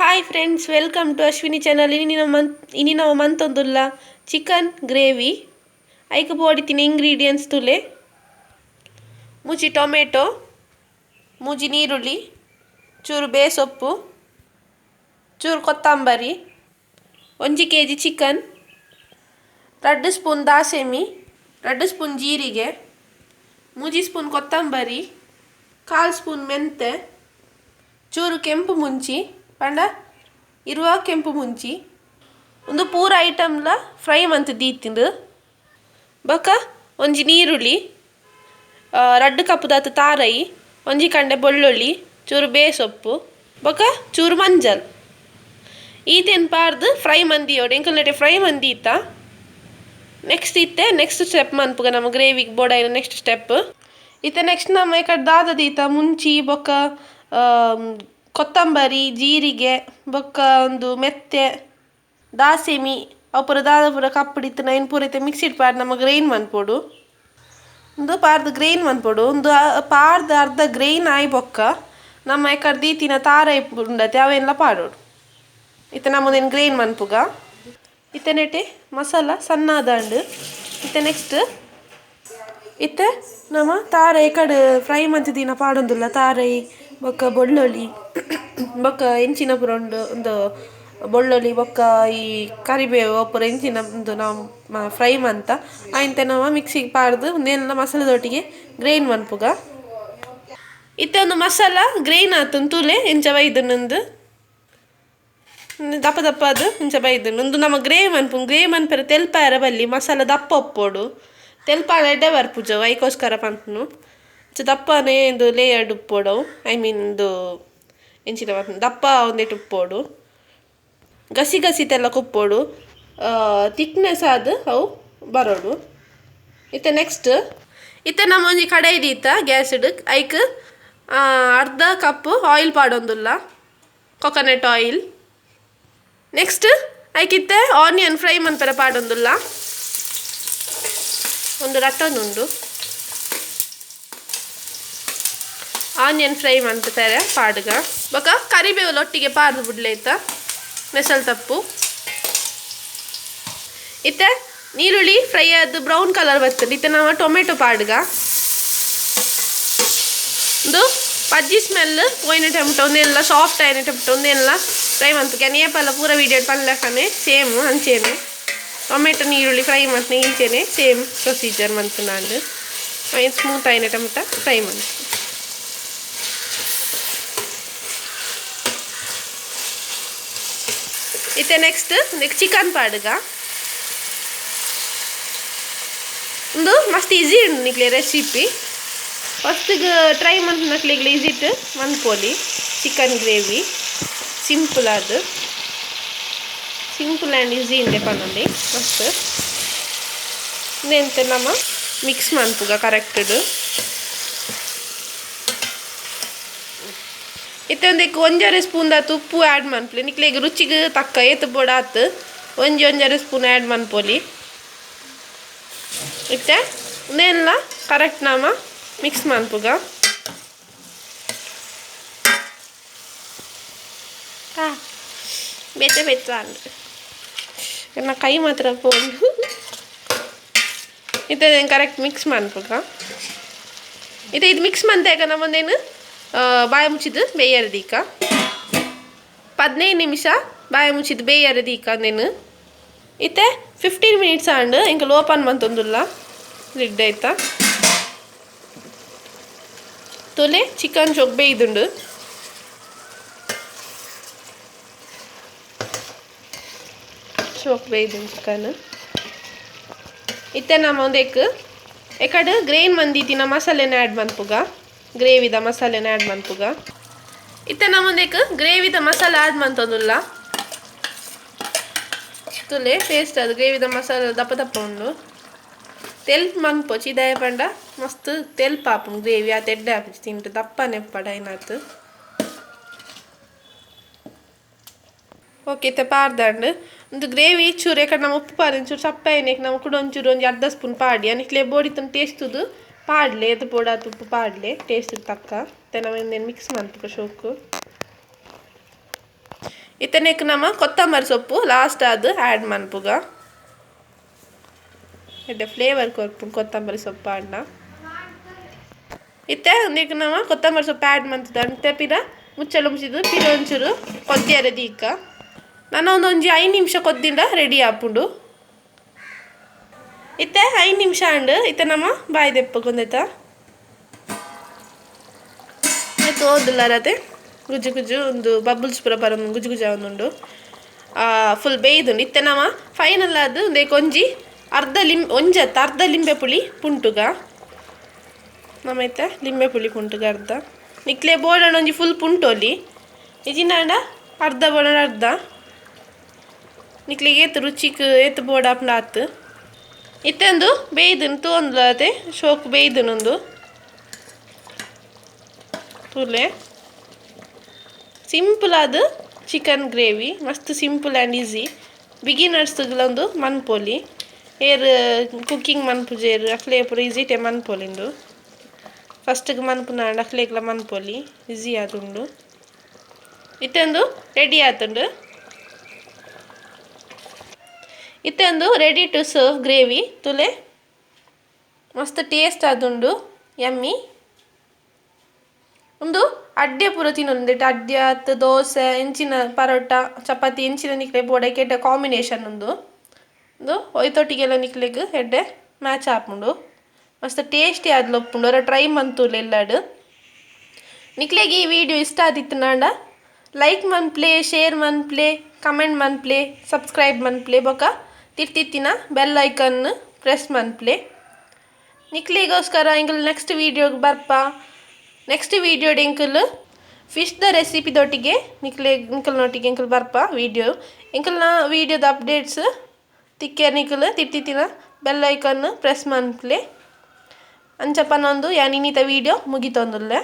Hi friends, welcome to Ashwini channel. ಇನಿ ನಾವು ಮಂತೊಂದುಲ್ಲ chicken gravy. ಐಕ್ ಬೋಡಿತಿನ ಇಂಗ್ರೀಡಿಯೆಂಟ್ಸ್ ತುಲೆ: ಮುಜಿ ಟೊಮೆಟೊ, ಮುಜಿ ನೀರುಳ್ಳಿ, ಚೂರು ಬೇಸೊಪ್ಪು, ಚೂರು ಕೊತ್ತಂಬರಿ, 1 ಕೆಜಿ ಚಿಕನ್, 2 ಸ್ಪೂನ್ ದಾಸೆಮಿ, 2 ಸ್ಪೂನ್ ಜೀರಿಗೆ, 3 ಸ್ಪೂನ್ ಕೊತ್ತಂಬರಿ, 1/4 ಸ್ಪೂನ್ ಮೆಂತೆ, ಚೂರು ಕೆಂಪು ಮುಂಚಿ ಪಂಡ 20 ಕೆಂಪು ಮುಂಚಿ. ಒಂದು ಪೂರ ಐಟಮ್ಲ ಫ್ರೈ ಮಂತ್ ದೀತಿಂದು. ಬೊಕ ಒಂಜಿ ನೀರುಳ್ಳಿ, 2 ಕಪ್ ದಾತ್ ತಾರೈ, ಒಂಜಿ ಕಂಡೆ ಬೆಳ್ಳುಳ್ಳಿ, ಚೂರು ಬೇಸೊಪ್ಪು, ಬೊಕ ಚೂರು ಮಂಜಲ್. ಈತೆನ್ ಪಾಡ್ದು ಫ್ರೈ ಮಂದಿಯೋಡು. ಎಂಕಲ್ನಟೆ ಫ್ರೈ ಮಂದಿ ಇತ್ತ. ನೆಕ್ಸ್ಟ್ ಇತ್ತೆ ನೆಕ್ಸ್ಟ್ ಸ್ಟೆಪ್ ಮನ್ಪುಗ, ನಮ್ಮ ಗ್ರೇವಿಗೆ ಬೋಡಾಯಿನ ನೆಕ್ಸ್ಟ್ ಸ್ಟೆಪ್. ಇತ್ತೆ ನೆಕ್ಸ್ಟ್ ನಮ್ಮ ಈ ಕಡೆ ದಾದ ದೀತ? ಮುಂಚಿ ಬೊಕ್ಕ ಕೊತ್ತಂಬರಿ, ಜೀರಿಗೆ, ಬೊಕ್ಕ ಒಂದು ಮೆತ್ತೆ, ದಾಸೆಮಿ, ಅವು ಪೂರ ದಾದ ಪೂರ ಕಪ್ಪುಡಿತ್ತು ಐನ್ ಪೂರ ಇತ್ತೆ ಮಿಕ್ಸಿಡ್ ಪಾಡ್ ನಮ್ಮ ಗ್ರೈಂಡ್ ಮನ್ಪೊಡು. ಉಂದು ಪಾಡ್ದು ಗ್ರೈಂಡ್ ಮನ್ಪೊಡು. ಉಂದು ಪಾಡ್ದು ಅರ್ಧ ಗ್ರೈಂಡ್ ಆಯಿ ಬೊಕ್ಕ ನಮ್ಮ ಎಕಡೆ ದೀತಿನ ತಾರೈ ಉಂಡತೆ, ಅವೆಲ್ಲ ಪಾಡೋಡು. ಇತ್ತೆ ನಮ್ಮ ಗ್ರೈಂಡ್ ಮನ್ಪುಗ. ಇತ್ತೆ ನೆಟೆ ಮಸಾಲ ಸಣ್ಣಾದಂಡು. ಇತ್ತೆ ನೆಕ್ಸ್ಟ್ ಇತ್ತೆ ನಮ್ಮ ತಾರೈ ಕಡೆ ಫ್ರೈ ಮಂತಿದಿನ ಪಾಡೊಂದುಲ್ಲ. ತಾರೈ ಬೊಕ್ಕ ಬೆಳ್ಳುಳ್ಳಿ ಬೊಕ್ಕ ಎಂಚಿನ ಪೂರ ಉಂಡು, ಒಂದು ಬೆಳ್ಳುಳ್ಳಿ ಬೊಕ್ಕ ಈ ಕರಿಬೇವು ಪೂರ ಎಂಚಿನ ಉಂದು ನಾವು ಫ್ರೈ ಮಂತ ಆಯ್ತ ನಾವು ಮಿಕ್ಸಿಗೆ ಪಾಡ್ದು ಉಂದೆಲ್ಲ ಮಸಾಲೆದೊಟ್ಟಿಗೆ ಗ್ರೈಂಡ್ ಮನ್ಪುಗ. ಇತ್ತೆ ಒಂದು ಮಸಾಲ ಗ್ರೈಂಡ್ ಆತುಂಡು. ತೂಲೆ ಎಂಚ ಬೈದುಂಡು. ದಪ್ಪ ದಪ್ಪ ಅದು ಇಂಚ ಬೈದುಂಡು. ಉಂದು ನಮ್ಮ ಗ್ರೇವಿ ಮನ್ಪು. ಗ್ರೇವಿ ಮನ್ಪೆರೆ ತೆಲ್ಪಾಯರ ಬಲ್ಲಿ, ಮಸಾಲ ದಪ್ಪ ಉಪ್ಪೊಡು. ತೆಲ್ಪಾಂಡ ಎಡ್ಡೆ ಬರ್ಪುಜವು, ಐಕೋಸ್ಕರ ಪನ್ಪುನು. ಇಂಚ ದಪ್ಪನೆ ಇಂದು ಲೇಯರ್ಡ್ ಉಪ್ಪೊಡು. I mean, ಇಂದು ಎಂಚಿನ ಪನ್ಪುನು, ದಪ್ಪ ಒಂದೆಟ್ ಉಪ್ಪೊಡು. ಗಸಿ ಗಸಿತೆಲ್ಲ ಕುಪ್ಪೊಡು, ತಿಕ್ನೆಸ್ ಆದ್ ಅವು ಬರೋಡು. ಇತ್ತೆ ನೆಕ್ಸ್ಟ್ ಇತ್ತೆ ನಮ್ಮ ಒಂಜಿ ಕಡಾಯಿ ದೀತ ಗ್ಯಾಸ್ಡ್. ಐಕ್ ಅರ್ಧ ಕಪ್ ಆಯಿಲ್ ಪಾಡೊಂದುಲ್ಲ, ಕೊಕೊನಟ್ ಆಯಿಲ್. ನೆಕ್ಸ್ಟ್ ಐಕಿತ್ತೆ ಆನಿಯನ್ ಫ್ರೈ ಮನ್ಪೆರೆ ಪಾಡೊಂದುಲ್ಲ. ಒಂದು ರಟ್ಟೊಂದುಂಡು. Onion fry ಮನ್ಪೆರೆ ಪಾಡುಗ. ಬೊಕ ಕರಿಬೇವು ಒಟ್ಟಿಗೆ ಪಾಡ್ದು ಬುಡ್ಲೆ ಆಯ್ತಾ, ಮೆಸಲ್ ತಪ್ಪು. ಇತ್ತೆ ನೀರುಳ್ಳಿ ಫ್ರೈ ಆದ್ ಬ್ರೌನ್ ಕಲರ್ ಬರ್ತದೆ. ಇತ್ತೆ ನಾವು ಟೊಮೆಟೊ ಪಾಡುಗ. ಒಂದು ಪಜ್ಜಿ ಸ್ಮೆಲ್ ಪೋಯಿನ ಟೊಮೆಟೊ ಒಂದೆಲ್ಲ ಸಾಫ್ಟ್ ಆಯಿನ ಟೊಮೆಟೊ ಒಂದೆಲ್ಲ ಫ್ರೈ ಮಂತು. ಏಪಲ್ಲ ಪೂರ ವೀಡಿಯೋ ಪನ್ಲೆಕ್ಕನೆ ಸೇಮ್ ಅಂಚೆನೆ ಟೊಮೆಟೊ ನೀರುಳ್ಳಿ ಫ್ರೈ ಮಂತ್ನ ಇಂಚೆನೆ ಸೇಮ್ ಪ್ರೊಸೀಜರ್ ಮಂತು ನಾನು. ಐನ್ ಸ್ಮೂತ್ ಆಯಿನ ಟೊಮೆಟೊ ಫ್ರೈ ಮಂತು. ಇತ್ತೆ ನೆಕ್ಸ್ಟ್ ಚಿಕನ್ ಪಾಡುಗ. ಒಂದು ಮಸ್ತ್ ಈಸಿ ಉಂಡು ನಿಕ್ಲೆ ರೆಸಿಪಿ. ಫಸ್ಟಿಗೆ ಟ್ರೈ ಮಂತ್ನಕ್ಲೆಗ್ ಈಸಿ ಇಟ್ಟು ಮನ್ಪೊಲಿ. ಚಿಕನ್ ಗ್ರೇವಿ ಸಿಂಪಲ್ ಅದು, ಸಿಂಪಲ್ ಆ್ಯಂಡ್ ಈಸಿ ಇಂದೆ ಪನೊಲಿ. ಮಸ್ತ್ ನೆಂತೆ ನಮ್ಮ ಮಿಕ್ಸ್ ಮನ್ಪುಗ ಕರೆಕ್ಟ್. ಇತ್ತೆ ಒಂದಕ್ಕೆ ಒಂಜರೆ ಸ್ಪೂನ್ ದಾತ್ ಉಪ್ಪು ಆ್ಯಡ್ ಮನ್ಪುಲೆ. ನಿಕ್ಲೆಗ್ ರುಚಿಗೆ ತಕ್ಕ ಏತ್ ಬೋಡಾತ್ ಒಂಜಿ ಒಂಜರೆ ಸ್ಪೂನ್ ಆ್ಯಡ್ ಮನ್ಪೊಲಿ. ಇತ್ತೆ ಉಂದೆಲ್ಲ ಕರೆಕ್ಟ್ ನಾಮ ಮಿಕ್ಸ್ ಮನ್ಪುಗ. ಬೇತೆ ಬೆಚ್ಚ ಆಂಡ್ ಎನ್ನ ಕೈ ಮಾತ್ರ ಪೋಂಡು. ಇತ್ತೆ ಕರೆಕ್ಟ್ ಮಿಕ್ಸ್ ಮನ್ಪುಗ. ಇತ್ತೆ ಇದು ಮಿಕ್ಸ್ ಮಂತ್ಯಾಗ ನಮ್ಮೊಂದೇನು ಬಾಯ ಮುಚ್ಚಿದ್ದು ಬೇಯರ ದೀಕ. 15 ನಿಮಿಷ ಬಾಯ ಮುಚ್ಚಿದ್ದು ಬೇಯರ ದೀಕ ಅಂದೇನು. ಇತ್ತೆ 15 ಮಿನಿಟ್ಸ್ ಆಂಡ್. ಎಂಕಲ್ ಓಪನ್ ಮಂತೊಂದುಲ್ಲ ಲಿಡ್ ಆಯ್ತಾ. ತೂಲೆ, ಚಿಕನ್ ಚೊಕ್ ಬೇಯ್ದುಂಡು. ಚೋಕ್ ಬೇಯ್ದುಂಡು ಚಿಕನ್. ಇತ್ತೆ ನಮ್ಮ ಒಂದೆಕ್ ಎಕಡ್ ಗ್ರೈಂಡ್ ಮಂದಿತ್ತಿನ ಮಸಾಲೆನ ಆ್ಯಡ್ ಮನ್ಪುಗ. ಗ್ರೇವಿದ ಮಸಾಲೆನ ಆ್ಯಡ್ ಮನ್ಪುಗ. ಇತ್ತೆ ನಮ್ಮ ಒಂದೆಕ್ ಗ್ರೇವಿದ ಮಸಾಲೆ ಆ್ಯಡ್ ಮಂತೊಂದುಲ್ಲ. ತುಲೆ, ಟೇಸ್ಟ್ ಅದು ಗ್ರೇವಿದ ಮಸಾಲೆ ದಪ್ಪ ದಪ್ಪ ಉಂಡು. ತೆಲ್ಪ್ ಮನ್ಪೊಚಿ, ದಾಯೆ ಪಂಡ ಮಸ್ತ್ ತೆಲ್ಪ್ ಆಪುಂಡು ಗ್ರೇವಿ. ಆತ್ ಎಡ್ಡೆ ಆಪುಜಿ ತಿಂಟು. ದಪ್ಪನೆ ಉಪ್ಪಡ್ ಐನಾತ್. ಓಕೆ, ಇತ್ತೆ ಪಾಡ್ದಂಡ್ ಒಂದು ಗ್ರೇವಿ. ಚೂರು ಎಕಡೆ ನಮ್ಮ ಉಪ್ಪು ಪಾಡಿ ಚೂರು ಸಪ್ಪೆ ಆಯ್ನೆಕ್ ನಮ್ಮ ಕೂಡ ಒಂಚೂರು ಒಂಜಿ ಅರ್ಧ ಸ್ಪೂನ್ ಪಾಡಿ. ನಿಕ್ಲೆ ಬೋಡಿತ್ತಂದು ಟೇಸ್ಟುದು ಪಾಡ್ಲೆ, ಏತ್ ಬೋಡಾತ್ ಉಪ್ಪು ಪಾಡ್ಲೆ ಟೇಸ್ಟ್ ತಕ್ಕ. ಇತ್ತೆ ನಮ್ಮ ಮಿಕ್ಸ್ ಮನ್ಪುಗ ಶೋಕು. ಇತ್ತನೇಕ್ ನಮ್ಮ ಕೊತ್ತಂಬರಿ ಸೊಪ್ಪು ಲಾಸ್ಟ್ ಅದು ಆ್ಯಡ್ ಮನ್ಪುಗ ಎಡ್ಡೆ ಫ್ಲೇವರ್ ಕೊರ್ಪು ಕೊತ್ತಂಬರಿ ಸೊಪ್ಪು ಅಣ್ಣ. ಇತ್ತೆ ಒಂದಕ್ಕೆ ನಮ್ಮ ಕೊತ್ತಂಬರಿ ಸೊಪ್ಪು ಆ್ಯಡ್ ಮಂತದ ಅಂತೆ ಪಿರ ಮುಚ್ಚಲು ಮುಚ್ಚಿದ್ದು ಪಿರ ಒಂಚೂರು ಕೊದ್ದಿಯರೆ ದೀಕ ನಾನು ಒಂದೊಂಜಿ 5 ನಿಮಿಷ ಕೊದ್ದಿಂದ ರೆಡಿ ಆಪುಂಡು. ಇತ್ತೆ 5 ನಿಮಿಷ ಅಂಡು ಇತ್ತೆ ನಮ್ಮ ಬಾಯಿ ದೆಪ್ಪಕೊಂದೈತ ಆಯ್ತು ಓದಿಲ್ಲಾರತೆ ಗುಜು ಗುಜು ಒಂದು ಬಬಲ್ಸ್ ಪೂರ ಬರೋದು ಗುಜು ಗುಜ ಒಂದುಂಡು ಫುಲ್ ಬೇಯ್ದುಂಡು. ಇತ್ತೆ ನಮ್ಮ ಫೈನಲ್ ಅದು ಒಂದೇ ಒಂಜಿ ಅರ್ಧ ಲಿಂಬೆ ಒಂಜತ್ತ ಅರ್ಧ ಲಿಂಬೆ ಪುಳಿ ಪುಂಟುಗ ನಮ್ಮೈತೆ ಲಿಂಬೆ ಪುಳಿ ಪುಂಟುಗ ಅರ್ಧ ನಿಕ್ಲೆ ಬೋಡಣ ಒಂಜಿ ಫುಲ್ ಪುಂಟೋಲಿ ಇಜಿನಾಂಡ ಅರ್ಧ ಬೋಡಣ ಅರ್ಧ ನಿಕ್ಲೆಗೆ ಏತು ರುಚಿಕ್ ಏತು ಬೋಡ ಆಪುಂಡು ಆತು. ಇತ್ತೊಂದು ಬೇಯ್ದುನು ತೂಂದ್ಲತೆ ಶೋಕ್ ಬೇಯ್ದುನೊಂದು ತೂಲೆ ಸಿಂಪಲ್ ಆದ ಚಿಕನ್ ಗ್ರೇವಿ ಮಸ್ತ್ simple and easy ಬಿಗಿನರ್ಸ್ಗಳೊಂದು ಮನ್ಪೊಲಿ ಏರ್ ಕುಕ್ಕಿಂಗ್ ಮನ್ಪುಜೇರ್ ಅಕ್ಲೆ ಪೂರ ಈಸಿಟೆ ಮನ್ಪೊಲಿಂದು ಫಸ್ಟ್ಗೆ ಮನ್ಪುನ ಅಕ್ಲೆಗ್ಲ ಮನ್ಪೊಲಿ ಈಸಿ ಆದುಂಡು. ಇತ್ತೊಂದು ರೆಡಿ ಆತುಂಡು. ಇತ್ತೊಂದು ready to serve gravy ತುಲೆ ಮಸ್ತ್ ಟೇಸ್ಟ್ ಆದುಂಡು ಯಮ್ಮಿ. ಒಂದು ಅಡ್ಡೆ ಪೂರ ತಿನ್ನೊಂದು ಅಡ್ಡೆ ಆತು ದೋಸೆ ಎಂಚಿನ ಪರೋಟ ಚಪಾತಿ ಎಂಚಿನ ನಿಕ್ಲೆ ಬೋಡಕ್ಕೆ ಎಡ್ಡೆ ಕಾಂಬಿನೇಷನ್ ಉಂದು ಒಂದು ಒಯ್ತೊಟ್ಟಿಗೆಲ್ಲ ನಿಕ್ಲೆಗ್ ಎಡ್ಡೆ ಮ್ಯಾಚ್ ಆಪುಂಡು ಮಸ್ತ್ ಟೇಸ್ಟಿ ಆದ್ಲೊಪ್ಪುಂಡು ಅವರ ಟ್ರೈ ಮಂತೂಲೆ ಎಲ್ಲಾಡು. ನಿಕ್ಲೆಗ್ ಈ ವಿಡಿಯೋ ಇಷ್ಟ ಆದಿತ್ತು ಲೈಕ್ ಮನ್ಪ್ಲೆ ಶೇರ್ ಮನ್ಪ್ಲೆ ಕಮೆಂಟ್ ಮನ್ಪ್ಲೆ ಸಬ್ಸ್ಕ್ರೈಬ್ ಮನ್ಪ್ಲೆ ಬೊಕ ತಿರ್ತಿತ್ತಿನ bell icon press ಮನ್ಪ್ಲೆ. ನಿಕ್ಲೆಗೋಸ್ಕರ ಎಂಕಲ್ ನೆಕ್ಸ್ಟ್ ವೀಡಿಯೋಗೆ ಬರ್ಪ. ನೆಕ್ಸ್ಟ್ ವೀಡಿಯೋ ಎಂಕಲ್ fish the recipe ದೊಟ್ಟಿಗೆ ನಿಕ್ಲೆ ನಿಕಲ್ನೊಟ್ಟಿಗೆ ಎಂಕಲ್ ಬರ್ಪ ವೀಡಿಯೋ ಎಂಕಲ್ನ ವೀಡಿಯೋದ ಅಪ್ಡೇಟ್ಸ್ ತಿಕ್ಕೆ ನಿಕಲ್ ತಿರ್ತಿತ್ತಿನ bell icon press ಮನ್ಪ್ಲೆ. ಅಂಚ ಪನೊಂದು ಯಾನ್ ಇನ್ನಿತ ವೀಡಿಯೋ ಮುಗಿತೊಂದುಲ್ಲೆ.